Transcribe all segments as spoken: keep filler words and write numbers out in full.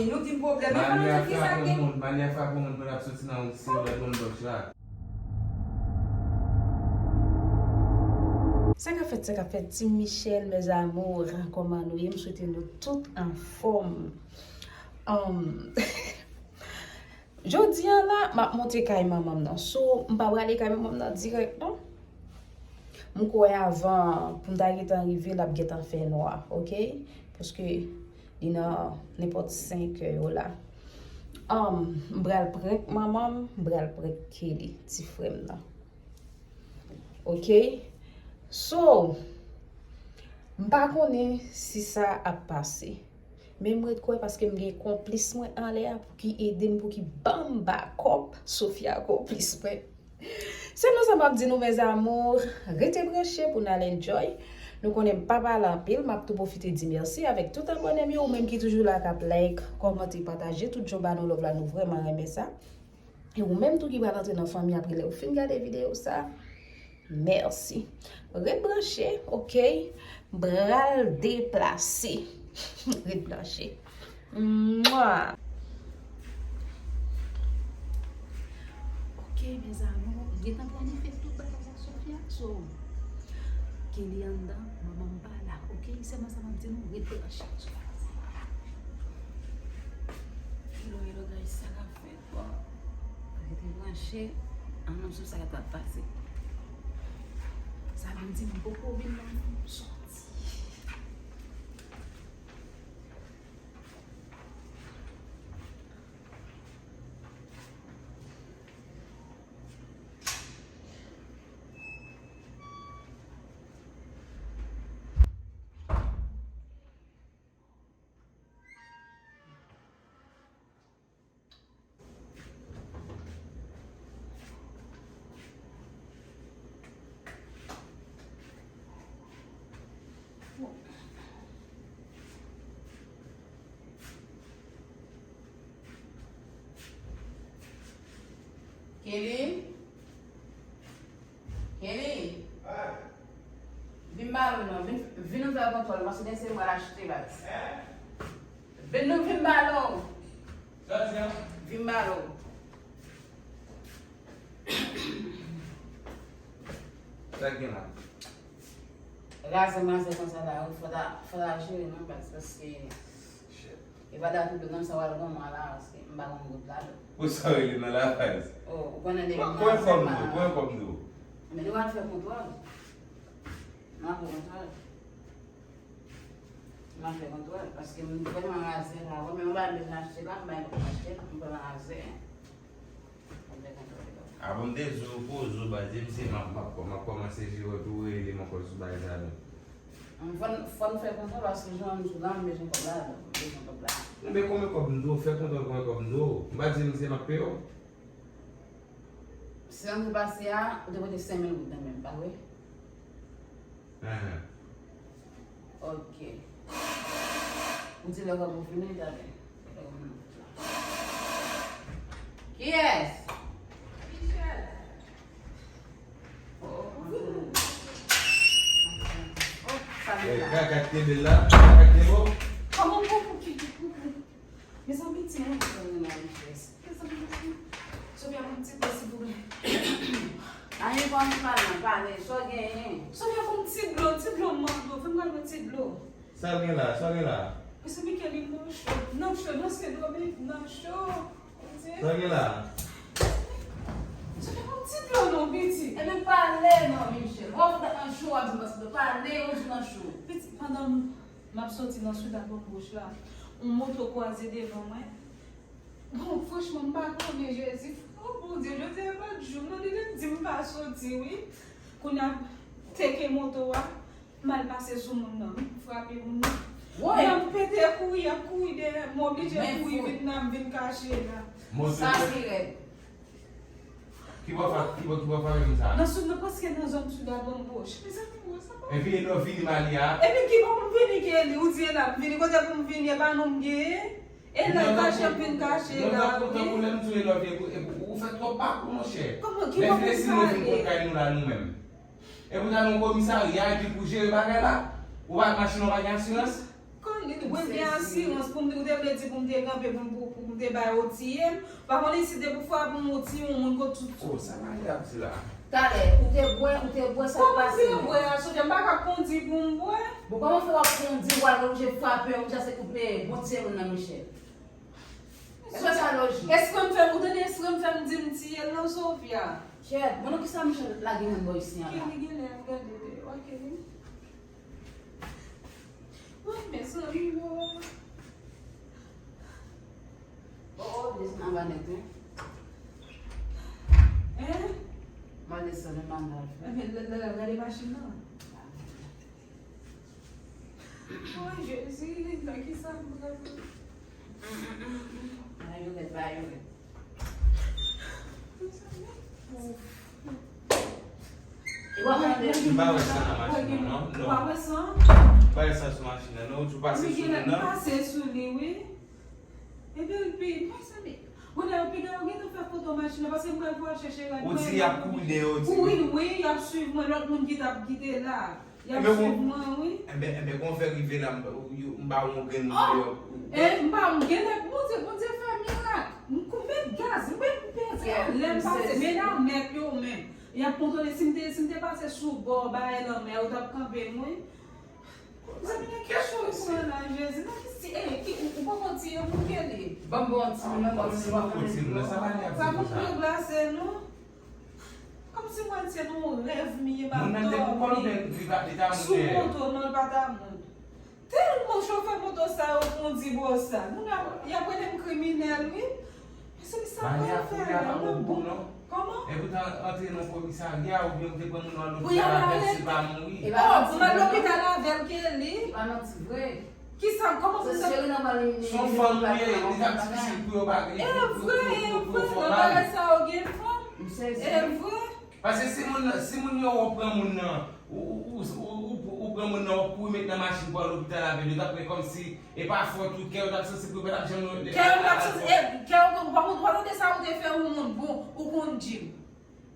Nou di pwoblèm. Mali a frape yon moun, Mali a frape yon moun, moun ap soti nan yon seri de bon bòch la. Sa k ap fèt, sa k ap fèt, Team Michel, mes amours, kòman nou ye? M swete nou tout anfòm. Um, Jodi a la, m ap monte kay manman m nan. So, m pa prale kay manman m nan dirèk, non. M kwè avan pou m ta gentan rive, l ap gentan fè nwa, oke? Paske li nan nenpòt senk è yo la. Um, m pral prank manman m, m pral prank Kelly, ti frè m nan. Oke? So, m pa konnen si sa ap pase. Men m ret kwè paske m gen konplis mwen anlè a pou ki ede m, pou ki ban m bakòp Sofia konplis mwen. Se nou sa m ap di nou, mes amours, rete branche pou n al enjoy. Nou konnen m pa pale anpil, m ap tou pwofite di mèsi avèk tout abòne m yo, ou menm ki toujou la k ap like, kòmante, pataje, tout jan ba nou love la, nou vrèman renmen sa. E ou menm tou ki pral antre nan fanmi apre lè ou fin gade videyo sa, mèsi. Ret branche, oke? M pral deplase. Ret branche. Mwa. Oke, mes amours, m gentan planifye tout bagay sa Sofia. So, Kelly anndan, manman m pa la, oke? Sèlman sa m ap di nou, ret branche. Hello, hello, guys, sa k ap fèt? Bon, rete branche, ann nou swiv sa k ap pase. Sa vin di m poko vin la, non, m soti. Kelly? Kelly? Vin ba nou non, vin, vin nou fè kontwòl, paske gen se mwen l achte baz. Vin nou vin ba nou. Vin ba nou. Sa k gen la? Razè mazè konsa la, fò ta, fò ta jere non baz, paske e pa dat ou nan sa w al gon mwa la, paske m pa konn gout ladan. Pou sa w rele nan la baz? Oh, ou konnen depi m al fè mal. Konbyen kòb m dwe w? Men nou al fè kontwòl. M al fè kontwòl. M al fè kontwòl, paske m vrèman razè la, wè, men m pa bezwen achte la, m pa bezwen achte la, m vrèman razè. M fè kontwòl. Avan m te di w poze w baz, di m se m ap, m ap, m ap kòmanse jere w, epi w rele m ankò sou bagay sa menm. Fò n, fò n fè kontwòl, paske jan m di w la, m bezwen kòb la, m bezwen kòb la. Enben, konbyen kòb m dwe w? Fè kontwòl, konbyen kòb m dwe w? M pa di m se m ap peye w? Semèn ki pase a, ou te pote senk mil goud nan men m, pa vre? Enhen. Ok. Ou di lè kòb ou fini, talè. Kiyès? Michel. Oh, oh, oh. Oh, sa vin la. Kaka te bèl la, kaka te bon. Kòman pou, pou ki, pou, pou. Mezanmi, ti moun ki konn nan richès. Mezanmi, Sofia, yon ti dlo, silvouplè. Ayen, pa anvi pale, pale, sa w genyen? Sofia, yon ti dlo, ti dlo, m mande w, fè m gade yon ti dlo. Sa l gen la, sa l gen la? Mezanmi, Kelly, nan cho, nan cho, nan se dlo, men nan cho. Sa l gen la? Sofia, yon ti dlo, non, piti. Ebyen, pale, non, Michel. Wè w nan cho, w ap di m nan cho, pale, yon jou nan cho. Piti, pandan m M ap soti nan Soudal Bòm Woch la, yon moto kwaze devan mwen. Bon, franchman, m pa konnen, Jezi. O Bondye, jodi a pa t jou m, non, li te di m pa soti, wi. Kounye a, teke moto a, m al pase sou moun nan, wi, m frape moun nan. Woy! Nan m pete kouri, y ap kouri dèyè m, m oblije kouri vin la, m vin kache la. Sa ki rèd. Ki bò fa-, ki bò, ki bò frape moun sa a? Nan sou, nan prèske nan zòn Soudal Bòm Woch. Mezanmi, wè sa pa. Epi lè w vini Mali a? Epi ki bò pou m vini, Kelly? Ou di e la m vini, kote pou m vini, e pa nou m genyen? E la, kache m vin kache la, wi. Tankou lè m di w e lè w vini, ou fè twòp pakou, monchè. Kòman, ki bò pou m pale? Lè fini si nou vin kont kay nou la, nou menm. Epi w ta nan komisarya, epi pou jere bagay la, ou pa gen machin, ou pa gen asirans? Kon li, mwen gen asirans pou m, ou te vle di pou m te kanpe, pou m, pou, pou m te bay otiye m. Pa konn isit, depi w frape yon otiye, yon moun kot tout. Oh, sa Malia ap di la? Talè, ou te bwè, ou te bwè, sa k pase? Kòman m te bwè a, Sofia? M pa ka kondi pou m bwè. Bon, kòman fè w ap kondi, w al oblije frape yon moun, sa se ou te bon tiye moun nan, Michel? Èske sa lojik? Èske m fè, ou tande èske m fè m di m tiye l nan, Sofia? Kèt, bon, nan kisa Michel lage moun bò isi an la? Kelly genlè ap gade deyò, Kelly. Woy, mezanmi, woy. Oh, oh, desann anba nèt, wi. Hein? M al desann, m al fè. Ebyen, lè, lè, lè, gade machin nan. Woy, Jezi, nan kisa m pran? Ba yo rèd, ba yo rèd. Mezanmi. Ou pa wè sa nan machin nan, non? Non. Ou pa wè sa? Ou pa wè sa sou machin nan, non? Ou tou pase sou li, non? Mwen genlè pase sou li, wi. Epi, epi, mezanmi. Kounye a, piga yo gentan fè foto machin nan, paske m pral pou al chèche rad mwen. Ou di y ap kouri dèyè w, ou di. Kouri, wi, y ap swiv mwen, lòt moun ki t ap kite la. Y ap swiv mwen, wi. Enben, enben, kòman w fè rive la, m, m ba w yon grenn dèyè. E, m ba w yon grenn, Bondye, Bondye fè mirak. M kou met gaz, m met peze, lè m pase, men la mèt yo menm. Y ap kontwole si m te, si m te pase sou bò, bay lanmè, yo t ap kanpe m, wi. Zanmi, nan ki chou ou pran la, Jezi? Nan ki si, e, ki, ou, ou poko tiye pou Kelly? Ban m ba w ti moun nan, ba w ti moun nan. Sa pa ni ap di konsa. Sa pou m glase, non? Kòmsi mwen se nan yon rèv m ye, m ap dòmi sou moto, non, l pa ta moun. Tèlman chofè moto sa yo kondi bò sa. Moun ap, y ap rele m kriminèl, wi. Mezanmi, sa pral fè la, non, bon. Kòman? Epoutan antre nan komisarya oubyen ou te pran moun nan lopital avè l, se pa mouri. Oh, pou m al lopital avè l, Kelly. E pa manti vre. Kisa, kòman pou sa? Se yon fanm li ye, li t ap difisil pou yo pa gen, pou, pou, pou, pou yo fè mal. E vre, e vre, nan bagay sa yo gen fanm. E vre. Paske si moun, si moun yo wè w pran moun nan, ou, ou, ou, ou, ou pran moun nan, w ap kouri met nan machin pou al lopital avè l, yo t ap wè kòmsi e pa fòt ou, kè yo t ap santi pou yo pa t ap janm. Kè yo t ap santi, e, kè yo, ou pa, ou pa tande sa ou te fè yon moun, bon, ou konn di m.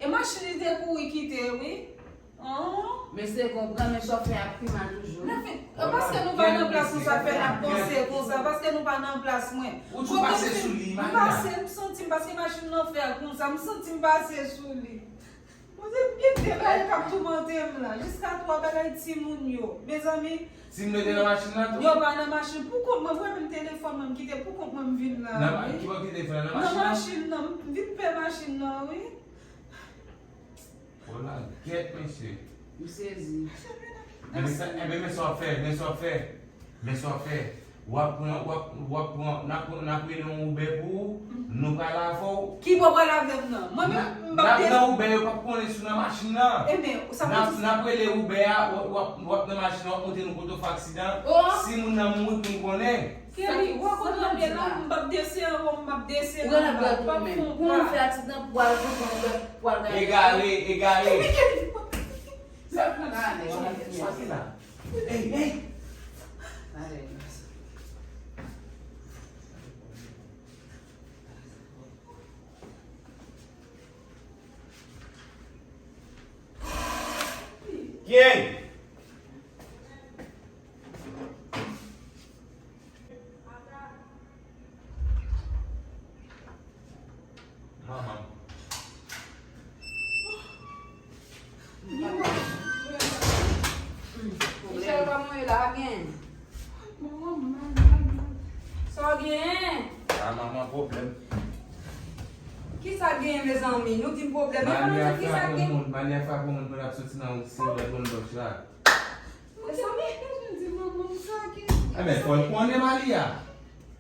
E machin li te kouri kite, wi. Men se konprann, men chofè a pi mal toujou. Nan fin, e paske nou pa nan plas nou sa fè n ap panse konsa, paske nou pa nan plas mwen. Ou tou pase sou li, Maria. M pase, m santi m, paske machin nan fè konsa, m santi m pase sou li. Mwen se byen de bagay k ap toumante m la, jiska twa bagay timoun yo. Mezanmi, timoun yo te nan machin nan tou? Yo pa nan machin, pou kont mwen, mwen menm telefòn mwen m kite pou kont mwen m vin la. Nan ma-, ki bò ki te fè nan machin nan? Nan machin nan, m vin pè machin nan, wi. O la gèt mesye. M sezi. Enben sa, enben men sa w ap fè, men sa w ap fè. Men sa w ap fè. W ap pran, w ap, w ap pran, n ap, n ap rele yon Uber pou ou, nou pral avè w. Ki bò pral avè m nan? Mwen menm, m p ap desann. N ap nan Uber, yo p ap konnen si w nan machin nan. Enben, sa vle di. N ap, n ap rele Uber a, w ap, w ap, w ap nan machin nan, w ap monte nou kote w fè aksidan. Si moun nan mouri pou nou konnen. Kelly, w ap konn antre la, m p ap desere w, m p ap desere w, m p ap fè yon pa. Pou nou fè aksidan, pou al konprann, pou al gade. Egare, egare. Sa k la? Sa k la? Ey, ey! Kiyès? Manman. Michel pa mwen la, pa gen. Sa w genyen? A manman pwoblèm. Kisa k genyen, mezanmi? Nou di m pwoblèm. Mani a frape yon moun, Mani a frape yon moun pandan l ap soti nan wout Sewòl Bòn Blanch la. Mezanmi, mezanmi, manman, sa ki. Enben, fò l konnen Mani a.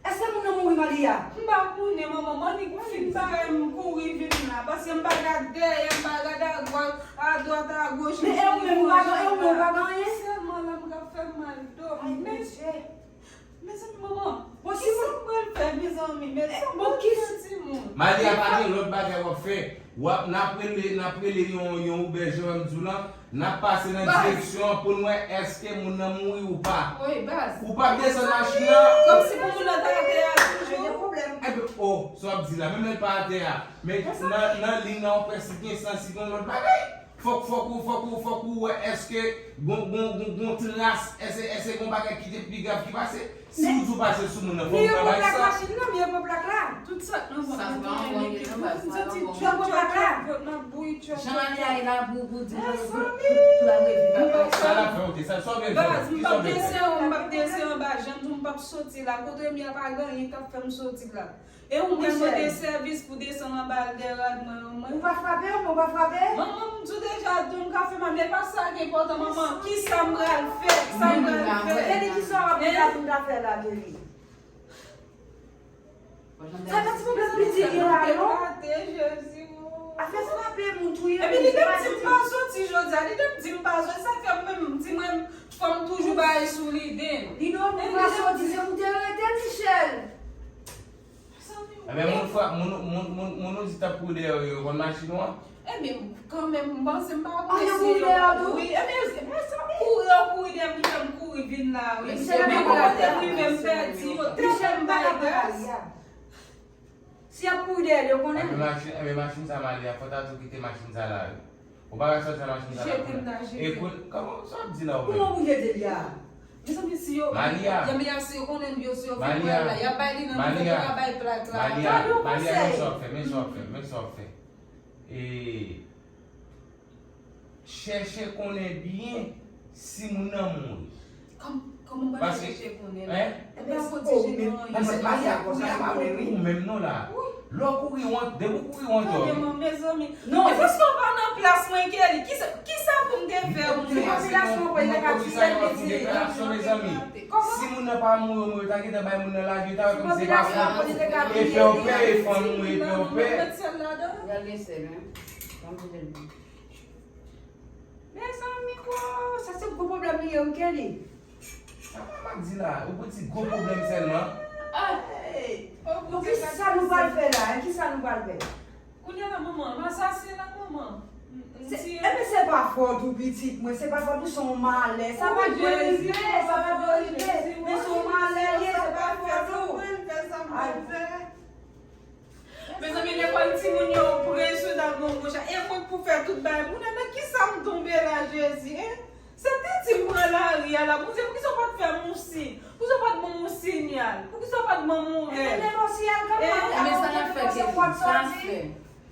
Èske moun nan mouri, Mani a? M pa konnen, manman. Mani fin bagay m kouri vin la. Paske m pa gad dèyè, m pa gad agwòch, adwat, agoch. Men e ou menm, ou pa gen, e ou menm, ou pa gen anyen? Sèlman la m ka fè mal do. Ay, Bondye. Mezanmi, manman, kisa m pral fè, mezanmi? Mezanmi, bon, kisa timoun? Mani a pa gen lòt bagay w ap fè. W ap, n ap rele, n ap rele yon, yon Uber, jan m di w lan. N ap pase nan direksyon an pou n wè èske moun nan mouri ou pa. Ou p ap desann machin nan. Kòmsi pou moun nan ta atè a toujou. Enben, o, sa w ap di la, menm lè l pa atè a. Men nan, nan liy nan, ou prèske gen san si gen yon lòt bagay. Fòk, fòk ou, fòk ou, fòk ou wè èske gon, gon, gon, gon tras, èske, èske gon bagay ki te pi grav ki pase. Si ou di w pase sou moun nan, fò ou travay sa. Machin nan, men yo pran plak la. Tout sa, non, bon, sa se pa yon bon ide, non, baz, sa se pa yon bon ide. Yo pran plak la. Jan Malia ye la, pou, pou di, pou, pou, pou la revi, papa. Sa l ap fè, ok, sa, sa w vle fè, ki sa w vle fè? Baz, m p ap desann, m p ap desann anba, jan m di w, m p ap soti la. Kote m ye a pa gen anyen k ap fè m soti la. E ou menm mande sèvis pou desann anba l de rad mwen, mwen. Ou pa frape, ou pa frape? Manman m di w deja, tou m ka fè mal, men pa sa ki enpòtan, manman. Ki sa m pral fè? Sa m pral fè? Kelly, ki sa w ap di la pou m ta fè la, Kelly? Sa pa ti pwoblèm piti gen la, non? Afè frape moun, touye moun, se pa ti. Epi li te m di m pa soti jodi a, li te m di m pa soti, sa fè m menm, m di mwen, fò m toujou bay sou lide m. Li di w pa soti, se pou te rete, Michel. Ebyen, moun, moun, moun, moun, moun ou di t ap kouri dèyè w yo, yo konn machin ou an? Ebyen, kanmenm, m panse m pa konnen si yo kouri. Ebyen, se pa sa, kouri, yo kouri dèyè m ki fè m kouri vin la, wi. Men kote m rive, m pèdi yo, tèlman m bay gas. Si y ap kouri dèyè l, yo konnen. Ebyen, machin, ebyen, machin sa Malia, fò ta tou kite machin sa la, wi. Ou pa ka sòti nan machin sa la. Jete m nan jete. E pou, kòman sa w ap di la ou menm? Kòman pou jete li a? Mezanmi, si yo, Malia, si yo konnen yo, si yo fin pran la, y ap bay li nan nou, yo pa bay plak la. Malia, Malia, men sa w ap fè, men sa w ap fè, men sa w ap fè. E, chèche konnen byen si moun nan mouri. Kòm, kòman w pral chèche konnen? Paske, hein? Ebyen, ou pa pwoteje nou anyen. Paske Malia, Malia pa bon pou ou menm non la. Lè w kouri wont, depi w kouri wont, tande mwen, mezanmi. Non. E paske w pa nan plas mwen, Kelly. Kisa, kisa pou m te fè ou menm? Popilasyon, w pa ka di sa, yo ap fouke plas yo, mezanmi. Si moun nan pa mouri, mouri, ta gentan bay moun nan lavi, ta wè kòm se pa fòt ou. E pè w pè, e fanmi w, e pè w pè. Gade sèl, hein? Ban m di l. Mezanmi, kwa, sa se gwo pwoblèm li ye, wi, Kelly. Sa pa m ap di la, ou pou di gwo pwoblèm sèlman. Bon, kisa nou pral fè la, hein? Kisa nou pral fè? Kounye a la, manman, m asasen la, manman. Ebyen, se pa fòt ou, pitit mwen, se pa fòt ou, se yon malè. Sa pa dwe rive, sa pa dwe rive. Men se yon malè li ye, se pa fòt ou. Ay. Mezanmi, lekòl timoun yo, presyon ta gon gwo cha. E mwen k pou fè tout bagay. Moun nan, nan kisa m tonbe la, Jezi, hein? Se piti m pran lari a la. Bondye, poukisa w pa t fè m yon siy? Poukisa w pa t ban m yon sinyal? Poukisa w pa t ban m yon rèv? Ebyen, men bon, si y al kanmenm, men sa n ap fè, Kelly, sa n ap fè.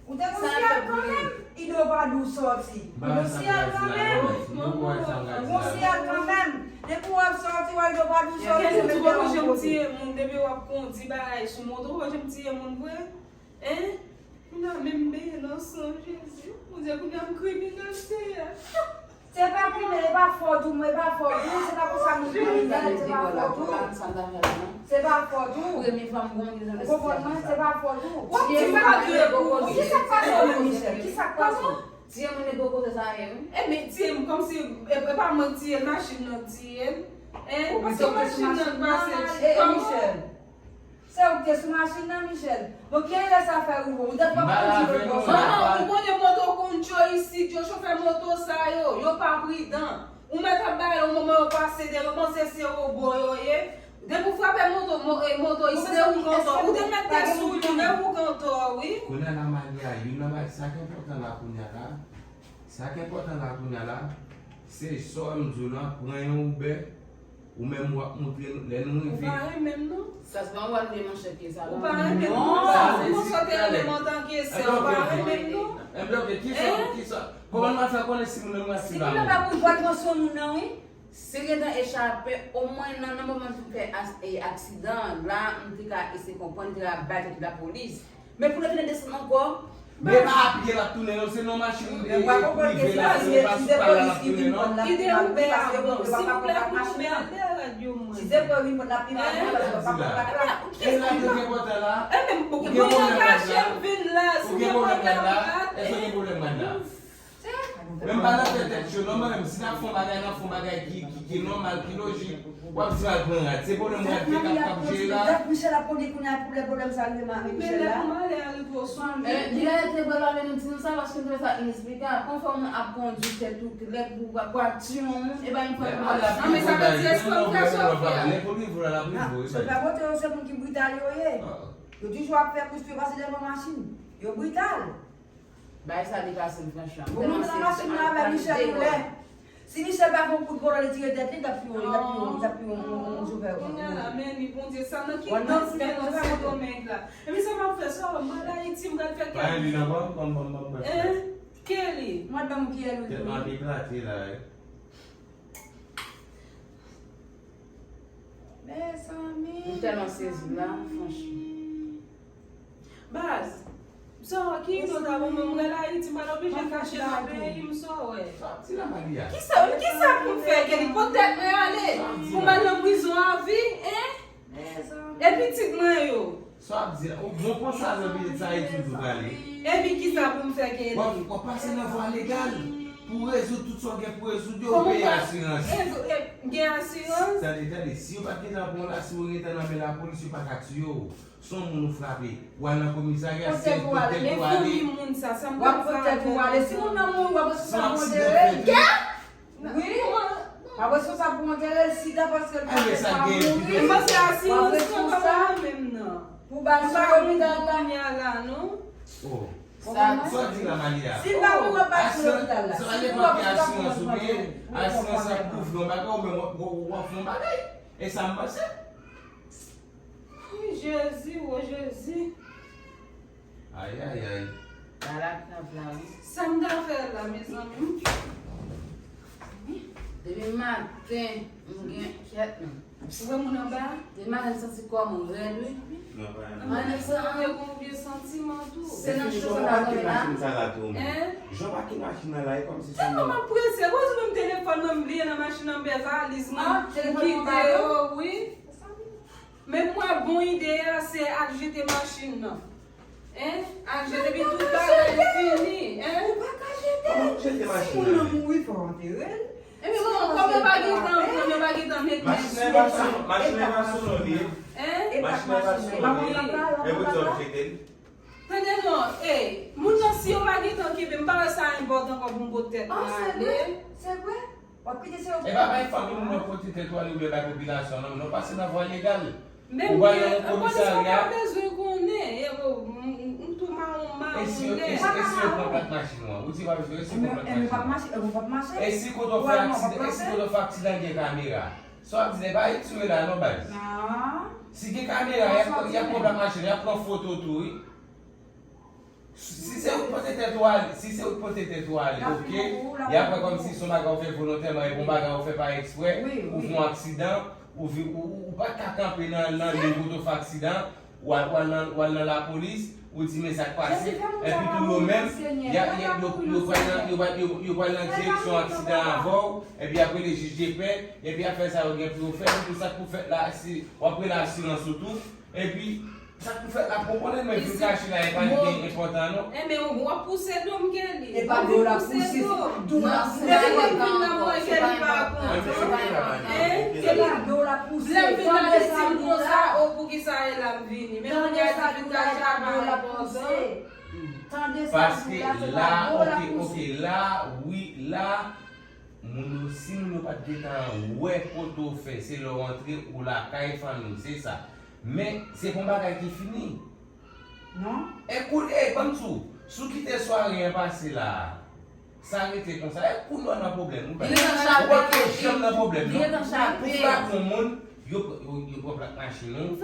Ou te gon siyal kanmenm, Ido pa di w sòti. Ou gon siyal kanmenm, ou gon siyal kanmenm. Depi w ap sòti, w a Ido pa di w sòti, ou mete w an kote. Depi w ap kondi bagay sou moto, ou pa janm tiye moun vre? Hein? Kounye a menm benyen nan san Jezi. Bondye, kounye a m kriminèl, Seyè. Se pa kriminèl, e pa fòt ou, mwen, e pa fòt ou, se pa konsa moun kriminèl, se pa fòt ou. Se pa fòt ou. Ou konprann mwen, se pa fòt ou. W ap di m pa dwe kouri. Kisa k pase w menm, Michel? Kisa k pase w? Tiye moun e gwo koze sa ye, wi. Ebyen, tiye m kòmsi, e, e pa mwen k tiye l, machin nan k tiye l. Hein? Paske machin nan k pase. E, e, Michel. Se ou ki te sou machin nan, Michel. Bon, ki erè sa fè rive w? Ou te pran kondwi lòt bò sa? Manman, ou konnen moto konn cho isit, yo chofè moto sa yo, yo pa pridan. Ou mèt ap bay yon moman yo pase de, yo panse se wobo yo ye. Depi w frape moto, mo-, e, moto isit, se ou k antò. Ou te mèt te sou li, men ou k antò, wi. Kounye a la, Malia, youn nan bagay sa k enpòtan la kounye a la, sa k enpòtan la kounye a la, se sa m di w lan, pran yon Uber, ou menm w ap montre nou lè nou rive. Ou pa renmen m non. Sa se pa yon wòl de manchèt ke sa. Ou pa renmen m non. Ou konn sa w te renmen m antanke sè, ou pa renmen m non. Enben, ok, kisa, kisa, kòman nou va fè konnen si moun nan nou ap swiv a moun? Si moun nan pa kouri, w al pran swen moun nan, wi. Si l gentan echape, omwen nan, nan moman m fin fè as-, e, aksidan an, la, m te ka eseye konprann, m te ka bay tèt lapolis. Men pou l tounen desann ankò. Men e pa a pye l ap tounen non, se nan machin prive l ap tounen, se pa sou pal la l ap tounen non. Kite Uber a, silvouplè, pou Uber a, dèyè radyo mwen. Si se pou vin pou l ap vin la, paske w pa konn la. E la yo gen pòtay la. Ou gen pwoblèm rad la? Ou gen pwoblèm rad la? Èske w gen pwoblèm rad la? Men m pa nan fè tèt cho non, mwen menm, si n ap fè yon bagay, n ap fè yon bagay ki, ki, ki nòmal, ki lojik. W ap di m al pran rad. Se pwoblèm rad ki t ap, k ap jere la. Dat Michel ap konnen kounye a pwoblèm, pwoblèm sa rive mari Michel la. Men lè malè a rive w sou moun. Li rete bò la, men nou di nou sa, paske m twouve sa inesplikab. Konfòm ap kondui tèt ou, lè pou, pou ap tiye yon moun, e pa yon pwoblèm. Non, men sa vle di, èske w fè sa w fè a? Lè pou l rive w la, l ap rive w, e pa. Chofè moto yo, se moun ki brital yo ye. Yo toujou ap fè kous pou yo pase devan machin. Yo brital. Bagay sa depase m franchman. Ou monte nan machin nan avè Michel Roulè. Si Michel pa fè yon kout vòlò, li tire tèt li, li t ap fè yon, li t ap fè yon, li t ap fè yon, yon, yon chofè. Kounye a la, men li, Bondye, sa nan ki dans ki nan Sendomeng la? Epi sa m ap fè, sa, m al Ayiti, m pral fè kè. Ba li nan ban, ban, ban, ban, ban. Hein? Kelly. Mwen ban m kiyè li. Tèt mwen ap eklate la, wi. Mezanmi. M tèlman sezi la, franchman. Baz, sa w ki ide w ta ban mwen, m al Ayiti, m al oblije kache nan peyi m, sa w wè. Sa w ap di la, Malia? Kisa, kisa pou m fè, Kelly? Pot tèt mwen ale? Pou m al nan prizon a vi, en? E pitit mwen yo? Sa w ap di la? Ou bon konsa nan peyi sa Ayiti ou prale? Epi kisa pou m fè, Kelly? W ap, w ap pase nan vwa legal pou rezoud tout sa w gen pou rezoud yo, ou peye asirans. Gen asirans? Tande, tande, si yo pa t gentan pran w la, si w gentan nan men lapolis, yo pa ka tiye w. Se yon moun ou frape. W al nan komisarya, si l pot tèt ou ale. W ap pot tèt ou ale. Si moun nan mouri, w ap responsab pou antere l. Wi. W ap responsab pou antere l, sida, paske l pa fè sa mouri. W ap responsab pou ba l sou lopital la. Sa w di la, Malia? Si l pa mouri, w ap ba l sou lopital la. Sa depann ki asirans ou genyen. Asirans la kouvri yon bagay, ou menm w ap, w ap fè yon bagay. E sa m panse. Wi, Jezi, o Jezi. Ayayay. Ba latrav la, wi. Sa m ta fè la, mezanmi? Depi maten, m gen kyèt, non. Ou wè moun anba? Depi maten, m santi kò m rèd, wi. Mwen santi m gen yon vye santiman tou. Se nan cho sa la, mwen la. Jan pake machin nan la, e kòmsi se. Tèlman m ap prese, wè sou menm telefòn mwen, m bliye nan machin nan, m pè valiz mwen, m kite yo, wi. Men m wè bon ide a se al jete machin nan. Hein? Al jete, epi tout bagay fini, hein? Ou pa ka jete l. Kòman pou jete machin nan? Si moun nan mouri, fò w antere l. Epi bon, kòm yo pa gentan, kòm yo pa gentan met men sou li. Machin nan pa sou non li. Hein? Machin nan pa sou non li. E pou di w ap jete l. Tande non, ey, moun nan si yo pa gentan kenbe, m pa wè sa enpòtan ankò pou m pot tèt mwen ale. Se vre? W ap kite se yo. E pa bay fanmi moun nan pote tèt ou ale oubyen bay popilasyon an non, non, pase nan vwa legal. Ou pral nan yon komisarya. Polis pa bezwen konnen, e, m, m, m tou mawon, m mawon. E si yo, e si, e si yo pran plak machin ou an? Ou di pa bezwen, e si yo pran plak machin ou an? E si kote w fè aksidan, e si kote w fè aksidan gen kamera? Sa w ap di, e pa Ayiti w ye la non, baz. Si gen kamera, y ap, y ap pran plak machin, y ap pran foto tou, wi. Si se ou k pote tèt ou ale, si se ou k pote tèt ou ale, oke. Y ap wè kòmsi se yon bagay ou fè volontèman, e pa yon bagay ou fè pa eksprè, ou fè yon aksidan, ou vi-, ou, ou, ou pa t ka kanpe nan, nan liy kote w fè aksidan, w al, w al nan, w al nan lapolis, ou di men sa k pase, epi tou yo menm, y a, y a, yo, yo pral nan, yo pral, yo, yo pral nan direksyon aksidan avè w, epi y ap rele jij de pè, epi afè sa yo gen pou yo fè, epi sa k pou fèt la, si w ap rele asirans ou tou, epi Sa k pou fèt la, pou konnen mwen vin kache la, e pa li ki enpòtan, non. Enben, w ap pouse do m, Kelly. E pa do l ap pouse. Depi lè m vin la, mwen, Kelly pa kontan. Kelly, lè m vin la, li di m konsa, o, poukisa e la m vini? Men kounye a, di vin kache a pa enpòtan. Paske la, oke, oke, la, wi, la, moun yo, si moun yo pa t gentan wè kote w fè, se lè w antre, ou lakay fanmi w, se sa. Men, se pa yon bagay ki fini. Non. E koul, e, ban m di w, si w kite sware an pase la a, sa rete konsa, e kounye a w nan pwoblèm, ou pa, ou pa t janm nan pwoblèm, non. Pou frape yon moun, yo, yo, yo pran plak machin ou.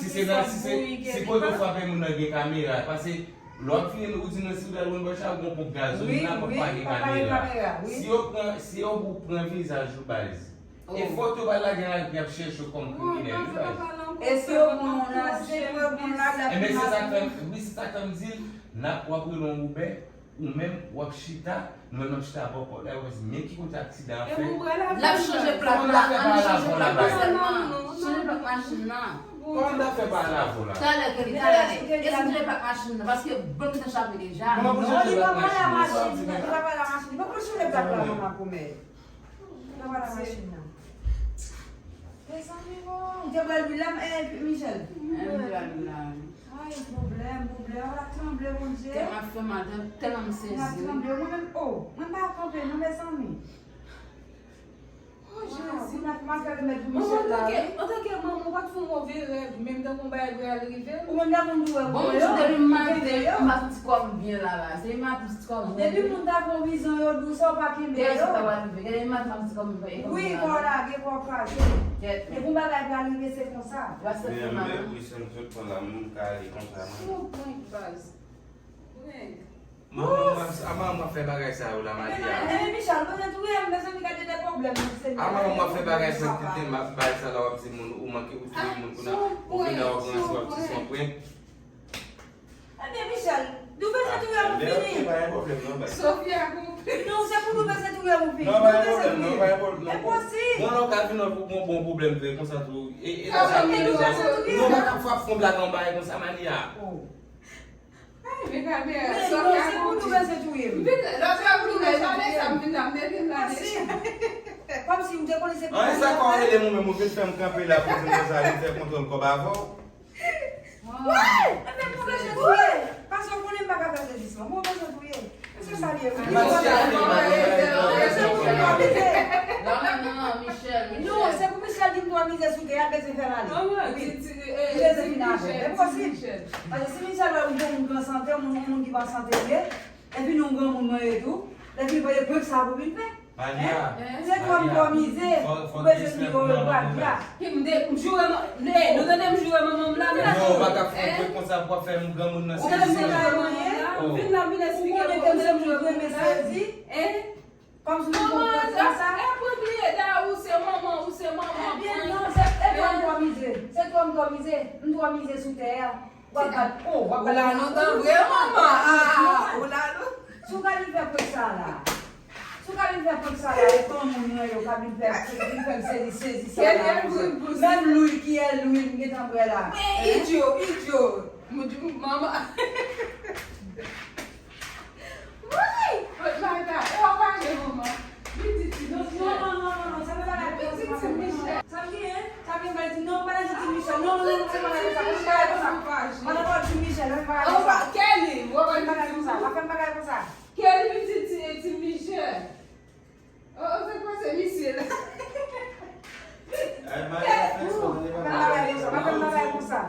Si se nan, si se, si kote w frape moun nan gen kamera, paske lè w ap fini, ou di non, si w pral yon bòch la, ou gon ponp gaz, ou nan ponp pa gen kamera. Si yo pran, si yo pran vizaj ou, baz, e foto w pral lage nan lari, y ap chèche w kòm kriminèl, wi, baz. E si yo pran w nan, si yo pran w nan, enben, se sa k fè m, wi, se sa k fè m di l, n ap, w ap rele yon Uber, ou menm, w ap chita, nou menm n ap chita bò pòt la, w ap di, men ki kote aksidan an fèt. L ap chanje plak la, ann chanje plak la sèlman. Chanje plak machin nan. Kòman n ap fè pa al avè w la? Talè, Kelly, talè. E si m chanje plak machin nan? Paske bon m te chape deja. Non, li pa pale a machin nan, li pa pale a machin. Li pa pral chanje plak la, manman kòmè. Li pa pale a machin nan. Mezanmi, bon. Ou te pral lwil la, eh, Michel? Eh, m pral lwil la, wi. Ay, pwoblèm, pwoblèm. Ala tranble, Bondye. Tèt m ap fè mal, tèlman m sezi. M ap tranble. Mwen menm, oh, mwen pa kanpe, non, mezanmi. Jezi. Manman, antanke, antanke manman, ou pa t fè yon move rèv, menm tankou yon bagay pral rive. Ou menm la konn tou wè. Bon, depi maten, m pa santi kò m byen la, la. Se maten m santi kò m byen. Depi moun ta fè yon vizyon, yo di w sa, ou pa kenbe yo. Gade sa w rive. Gade maten m santi kò m byen. Wi, kò lage, kò kraze. Depi yon bagay pral rive, se konsa. Mwen menm, wi, se m sot pran la, m ka ale konsa, mwen. Sou prank, baz. Prank. Manman, manman, a manman fè bagay sa yo la, Maria. Ebyen, Michel, mwen touye m, mezanmi, gade de pwoblèm, Senyè. A manman fè bagay sa, tete, m ap bay sa la, w ap di moun, ou manke, ou touye moun, kounye a, ou vin la, w ap ranse, w ap di se yon prank. Ebyen, Michel, nou bezwen touye m, fini. Pa gen pwoblèm, non, bay. Sofia, konpli. Non, se pou nou bezwen touye m, fini. Non, pa gen pwoblèm, non, pa gen pwoblèm, non. Enposib. Bon, lè w ka vin, ou gon bon pwoblèm, vre, konsa tou. E, e, konsa, nou bezwen touye m. Non, pa ka fè yon blag anba, e konsa, Maria. Oh. Ay, men kamera, Sofia konplis. Men non, se pou nou bezwen touye m. M vin, lòt fwa pou nou bezwen pale sa, m vin la, m te vin la deja. Kòmsi m te konnen se pou nou bezwen touye m. An, e sa k ap rele mwen menm, ou vin fè m kanpe la pou di m konsa, vin fè kontwòl kòb avè w. Wouy! Ebyen, pou bezwen touye. Paske w konnen m pa ka fè sezisman. Pou bezwen touye. Se sa l ye, wi. Non, non, non, Michel, Michel. Non, se pou Michel di m twa mize sou tè a, bezwen fè m ale. Wi. Li bezwen vin avè m. Enposib. Paske si Michel wè m gon moun ki an sante, yon moun, yon moun ki pa an sante vre, epi nou granmoun mwen ye tou, epi l voye prank sa pou vin fè. Maria, se twa m twa mize, ou bezwen di yo yo pa di a. Ki m de, m joure man-, ne, nou tande m joure manman m la, men. Non, ou pa ka fè prank konsa pou w ap fè yon granmoun nan sezi. Ou tande m joure manman m la, m vin la, m vin eksplike nou kote m joure manman m la. Kòmsi nou konprann sa. E prank li ye, dayè ou se manman, ou se manman. Ebyen non, se, se twa m twa mize. Se twa m twa mize. M twa mize sou tè a. W ap bat, oh, w ap bat. Ou la lontan vre, manman. Ah, ou la lontan. Si w ka vin fè prank sa la. Si w ka vin fè prank sa la, e granmoun mwen yo ka vin fè, vin fè m sezi, sezi sa la. Menm Louis, kiyès Louis m gentan wè la? Men idyo, idyo. Manman. Wi! Kot Marta? E w ap pale, manman. Pitit ti Michel. Non, non, non, non, non, sa pa bagay konsa. Pitit ti Michel. Sa m gen? Sa m gen bagay ti, non, pa nan pitit Michel. Non, non, non, se pa bagay konsa. Pa fè m bagay konsa. Pa nan pitit Michel, pa fè m bagay konsa. Kelly, w ap pale pitit Michel. Pa fè m bagay konsa. Kelly, pitit ti, ti Michel. Oh, oh, se kwa se misye la? Ay, Maria, fè sa, Maria, pa fè bagay konsa, pa fè bagay konsa.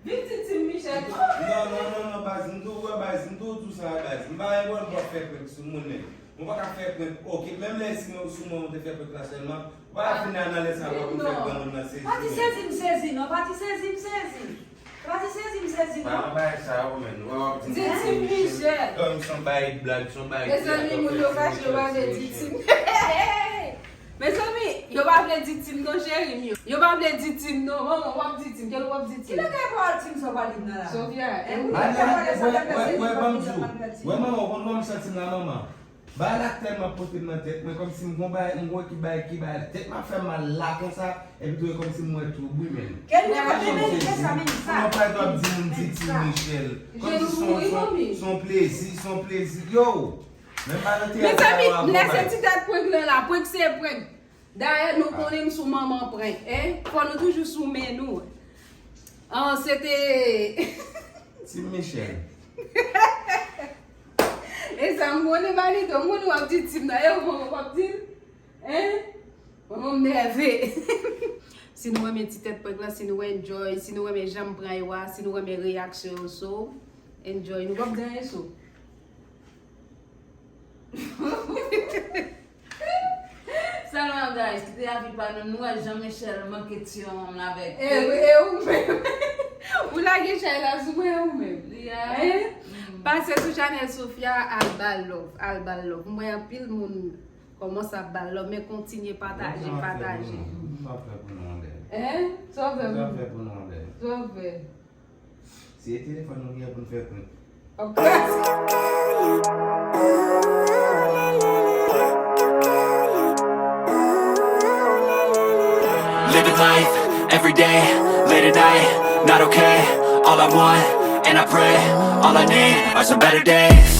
Vin ti Tim Michel. Non, non, non, non, baz, m tou wè, baz, m tou di w sa, baz. M pa gen pwoblèm pou w ap fè prank sou moun, men ou pa ka fè prank, oke, menm lè si mwen, sou mwen ou te fè prank la sèlman, ou pa ka vin la nan lè sa pou w ap vin fè granmoun nan sezi. Pati sezi m sezi, non, pati sezi m sezi. Pati sezi m sezi, non. Pa nan bagay sa yo, menn. Wè w ap di m Tim Michel. Kòm se yon bagay blag, se yon bagay ki atò fè Tim Michel, Tim Michel. Mezanmi, yo pa vle di Tim non, cheri m yo. Yo pa vle di Tim non. Manman, w ap di Tim. Kèl w ap di Tim? Kilè kay pawòl Tim sa w pale m nan la? Sofia, e ou menm ki ap pale sa, fè m pèse Tim, pa vin di m pa vle di Tim. Wè manman, w konn kòman m santi m la, manman? Bagay la tèlman pote m nan tèt mwen, kòmsi m gon bagay, m gon ekip bagay ki bay tèt m ap fè mal la konsa, epi tou e kòmsi m wè twoub wi, menn. Kèl nèg ap mennen fè sa, menn sa. Kòman w ap di moun di Tim Michel? Kòmsi se yon, se yon, se yon plezi, se yon plezi. Yo! Menm pa nan teyat sa yo a, bro. Mezanmi, lè se ti dat prank lan la, prank se prank. Dayè, nou konnen m sou manman prank, en? Fò nou toujou sou men nou. An, se te Tim Michel. E sa, m konnen pa li tou. M konnen w ap di Tim nan. E w, w ap di l? En? Manman m nève. Si nou renmen ti tèt prank lan, si nou enjoy, si nou renmen jan m pran yo a, si nou renmen reyaksyon yo, so, enjoy. Nou p ap di anyen, so. Sèlman, guys, kite avi pa nou, nou wè Jean Michel manke tiye yon moun avèk. E, e ou menm? Ou lage chay la sou mwen, ou menm? Hein? Pase sou chanèl Sofia, al ba l love, al ba l love. M wè anpil moun kòmanse ap ba l love, men kontinye pataje, pataje. M p ap fè pou nou anlè. Hein? Sa w fè pou nou? M p ap fè pou nou anlè. Sa w fè? Se telefòn nou gen pou n fè prank. Ok. Living life, every day, late at night, not okay. All I want, and I pray, all I need are some better days. Fuck